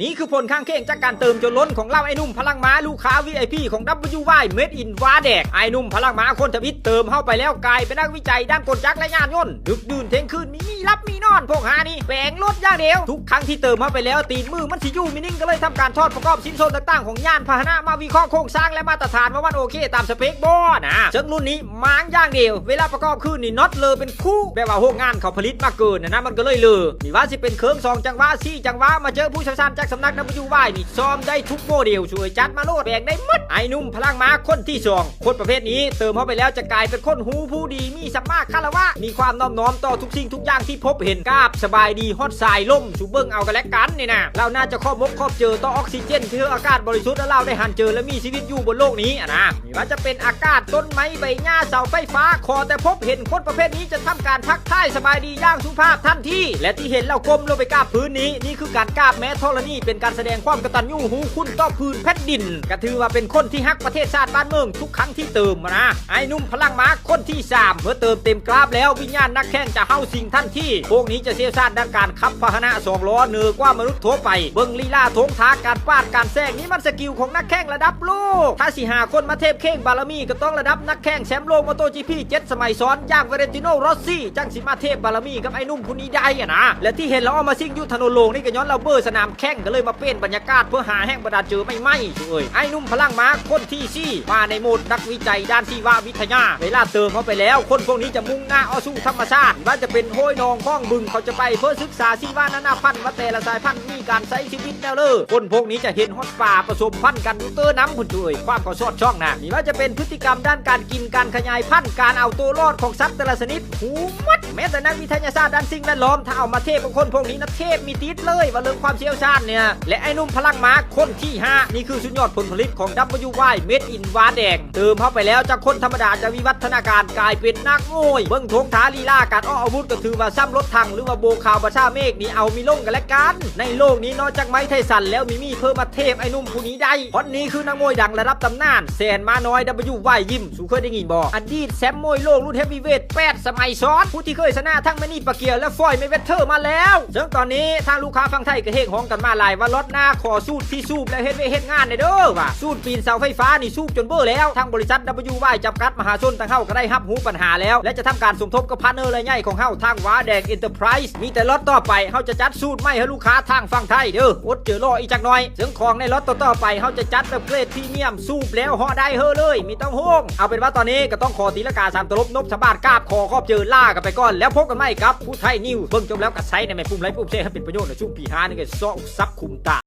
ນີ້ຄືຜົນຂ້າງຄຽງຈາກການເຕີມຈົນລົ້ນຂອງເຫຼົ່າອ້າຍໜຸ່ມພະລັງມ້າ ລູກຄ້າ ວີໄອພີ ຂອງ ດັບເບິນຢູ ວາຍ ເມດອິນ ວາແດກ. ອ້າຍໜຸ່ມພະລັງມ້າຄົນທຳອິດເຕີມເຮົາໄປແລ້ວ ກາຍເປັນນັກວິໄຈດ້ານກົນຈັກ ແລະ ຍານຍົນ. ດຶກດື່ນທ່ຽງຄືນມີມີຫຼັບມີນອນ ພວກຫານີ້ແປງລົດຢ່າງດຽວ. ທຸກຄັ້ງທີ່ເຕີມເຮົາໄປແລ້ວ ຕີນມືມັນຊິຢູ່ມີນິ້ງ ກໍເລີຍທຳການຖອດປະກອບຊິ້ນສ່ວນຕ່າງໆຂອງຍານພາຫະນະ ມາວິເຄາະໂຄງສ້າງ ແລະ ມາດຕະຖານວ່າມັນໂອເຄຕາມສະເປກບໍ່ນະ. ເຊິ່ງລຸ້ນນີ້ ໝາງຢ່າງດຽວ ເວລາປະກອບຄືນນີ້ ນັອດເລີເປັນຄູ່ ແບບວ່າໂຮງງານເຂົາຜະລິດມາເກີນຫັ້ນນະ ມັນກໍເລີຍເລີ. ມີວ່າຊິເປັນເຄິ່ງ ສອງ ຈັງຫວະ ສີ່ ຈັງຫວະ ມາເຈີຜູ້ຊ່ຽວຊານຈາກສຳນັກ ດັບເບິນຢູ ວາຍ ນີ້ ຊອມໄດ້ທຸກໂມເດວ ຊ່ວຍຈັດມາໂລດ ແປງໄດ້ໝົດ. ອ້າຍໜຸ່ມພະລັງມ້າຄົນທີສອງ ຄົນປະເພດນີ້ເຕີມເຮົາໄປແລ້ວຈະກາຍເປັນຄົນຫູຜູ້ດີ ມີສຳມາຄາລະວະ ມີຄວາມນອບນ້ອມຕໍ່ທຸກສິ່ງທຸກຢ່າງທີ່ພົບເຫັນ ກາບສະບາຍດີຮອດສາຍລົມ ສູ່ເບິ່ງເອົາກັນແລະກັນນີ້ນະ. ລາວໜ້າຈະຂອບມົກຂອບເຈີຕໍ່ອອກຊີເຈນ ທີ່ເຮັດໃຫ້ອາກາດບໍລິສຸດ ແລະ ລາວໄດ້ຫັນເຈີ ແລະ ມີຊີວິດຢູ່ບົນໂລກນີ້ຫັ້ນນະ. ບໍ່ວ່າຈະເປັນອາກາດ ຕົ້ນໄມ້ ໃບຫຍ້າ ເສົາໄຟຟ້າ ຂໍແຕ່ພົບເຫັນຄົນປະເພດນີ້ຈະທຳການທັກທາຍສະບາຍດີຢ່າງສຸພາບທັນທີ ແລະ ທີ່ເຫັນແລ້ວກົ້ມລົງໄປກາບພື້ນນີ້ ນີ້ຄືການກາບແມ່ທໍລະນີ ເປັນການສະແດງຄວາມກະຕັນຍູຮູ້ຄຸນຕໍ່ພື້ນແຜ່ນດິນ ກະຖືວ່າເປັນຄົນທີ່ຮັກປະເທດຊາດບ້ານເມືອງທຸກຄັ້ງທີ່ເຕີມຫັ້ນນະ. ອ້າຍໜຸ່ມພະລັງມ້າຄົນທີສາມ ເມື່ອເຕີມເຕັມກຣາບແລ້ວ ວິນຍານນັກແຂ່ງຈະເຮົາສິງທັນທີ. ພວກນີ້ຈະຊ່ຽວຊານດ້ານການຂັບພາຫະນະສອງລໍ້ເໜືອກວ່າມະນຸດທົ່ວໄປ. ເບິ່ງລີລາໂທງທາ ການປາດ ການແຊງ ນີ້ມັນສະກິວຂອງນັກແຂ່ງລະດັບໂລກ. ຖ້າຊິຫາຄົນມາທຽບເຄງບາລະມີ ກໍຕ້ອງລະດັບນັກແຂ່ງແຊມໂລກ MotoGP ເຈັດສະໄໝຊ້ອນ ຢ່າງ Valentino Rossi ຈັ່ງຊິມາທຽບບາລະມີກັບອ້າຍໜຸ່ມຜູ້ນີ້ໄດ້ຫັ້ນນະ. ແລະ ທີ່ເຫັນລາວອອກມາຊິງຢູ່ຖະໜົນໂລ່ງນີ້ ກໍຍ້ອນລາວເບື່ອສະໜາມແຂ່ງ ກໍເລີຍມາປ່ຽນບັນຍາກາດເພື່ອຫາແຮງບັນດານເຈີໃໝ່ໆ. ອ້າຍໜຸ່ມພະລັງມ້າຄົນທີສີ່ ມາໃນໂໝດນັກວິໄຈດ້ານຊີວະວິທະຍາ. ເວລາເຕີມເຮົາໄປແລ້ວ ຄົນພວກນີ້ຈະມຸ່ງໜ້າອອກສູ່ທຳມະຊາດ ບໍ່ວ່າຈະເປັນຫ້ວຍໜອງຄອງບຶງ ເຂົາຈະໄປເພື່ອສຶກສາຊີວະນານາພັນ ວ່າແຕ່ລະສາຍພັນມີການໃຊ້ຊີວິດແນວເລີ. ຄົນພວກນີ້ຈະເຫັນຮອດປາປະສົມພັນກັນຢູ່ເຕີນ້ຳພຸ້ນເອີຍ ຄວາມເຂົາສອດຊ່ອງນະ. ມີວ່າຈະເປັນພຶດຕິກຳດ້ານການກິນ ການຂະຫຍາຍພັນ ການເອົາໂຕລອດຂອງສັດແຕ່ລະຊະນິດ ຮູ້ໝົດ. ແມ້ແຕ່ນັກວິທະຍາສາດດ້ານສິ່ງແວດລ້ອມ ຖ້າເອົາມາທຽບກັບຄົນພວກນີ້ນະ ທຽບມີຕິດເລີຍ ວ່າເລື່ອງຄວາມຊ່ຽວຊານນີ້ນະ. ແລະ ອ້າຍໜຸ່ມພະລັງມ້າຄົນທີຫ້າ ນີ້ຄືສຸດຍອດຜົນຜະລິດຂອງ ດັບເບິນຢູ ວາຍ ເມດອິນ ວາແດກ. ເຕີມເຮົາໄປແລ້ວ ຈາກຄົນທຳມະດາຈະວິວັດທະນາການກາຍເປັນນັກມວຍ. ເບິ່ງໂທງທາລີລາການອອກອາວຸດ ກໍຖືວ່າຊ້ຳລົດຖັງ ຫຼືວ່າໂບຄາວບາຊາເມກນີ້ເອົາມີລົງກັນແລະກັນ. ໃນໂລກນີ້ນອກຈາກໄມໄທສັນແລ້ວ ມີມີເພີ່ມມາທຽບອ້າຍໜຸ່ມຜູ້ນີ້ໄດ້. ເພາະນີ້ຄືນັກມວຍດັງລະດັບຕຳນານ ແສນມ້ານ້ອຍ ດັບເບິນຢູ ວາຍ ຍິມ ສູເຄີຍໄດ້ຍິນບໍ່? ອະດີດແຊມມວຍໂລກລຸ້ນເຮບວີເວດແປດສະໄໝຊ້ອນ ຜູ້ທີ່ເຄີຍຊະນະທັງ Manny Pacquiao ແລະ Floyd Mayweather ມາແລ້ວ. ເຊິ່ງຕອນນີ້ທາງລູກຄ້າຝັ່ງໄທກໍຮຽກຮ້ອງກັນມາຫຼາຍວ່າ ລັອດໜ້າຂໍສູດທີ່ສູບແລ້ວເຮັດວຽກເຮັດງານແດ່ເດີ ວ່າສູດປີນເສົາໄຟຟ້ານີ້ສູບຈົນເບີແລ້ວ. ທາງບໍລິສັດ ດັບເບິນຢູ ວາຍ ຈຳກັດມະຫາຊົນ ທາງເຮົາກໍໄດ້ຮັບຮູ້ບັນຫາແລ້ວ ແລະ ຈະທຳການສົມທົບກັບພາດເນີລາຍໃຫຍ່ຂອງເຮົາ ທາງ ວາແດກ Enterprise. ມີແຕ່ລັອດຕໍ່ໄປ ເຮົາຈະຈັດສູດໃໝ່ໃຫ້ລູກຄ້າທາງຝັ່ງໄທເດີ ອົດເຈີລໍອີກຈັກໜ້ອຍ. ເຊິ່ງຂອງໃນລັອດຕໍ່ໆໄປ ເຮົາຈະຈັດແບບເກຣດພຣີມຽມ ສູບແລ້ວເຫາະໄດ້ເຮີເລີຍ ມີເຕົ້າໂຮງ. ເອົາເປັນວ່າຕອນນີ້ກໍຕ້ອງຂໍຕີລະກາສາມຕະຫຼົບ ນົບສະບາດ ກາບຂໍຂອບເຈີ ລາກັນໄປກ່ອນ ແລ້ວພົບກັນໃໝ່ກັບຜູ້ໄທນິວ. ເບິ່ງຈົບແລ້ວກໍໃຊ້ນຳແມ່ ປຸ່ມໄລ ປຸ່ມແຊໃຫ້ເປັນປະໂຫຍດ ແລະ ຊຸມຜີຫານີ້ກໍຊອກຊັບຄຸມຕາ.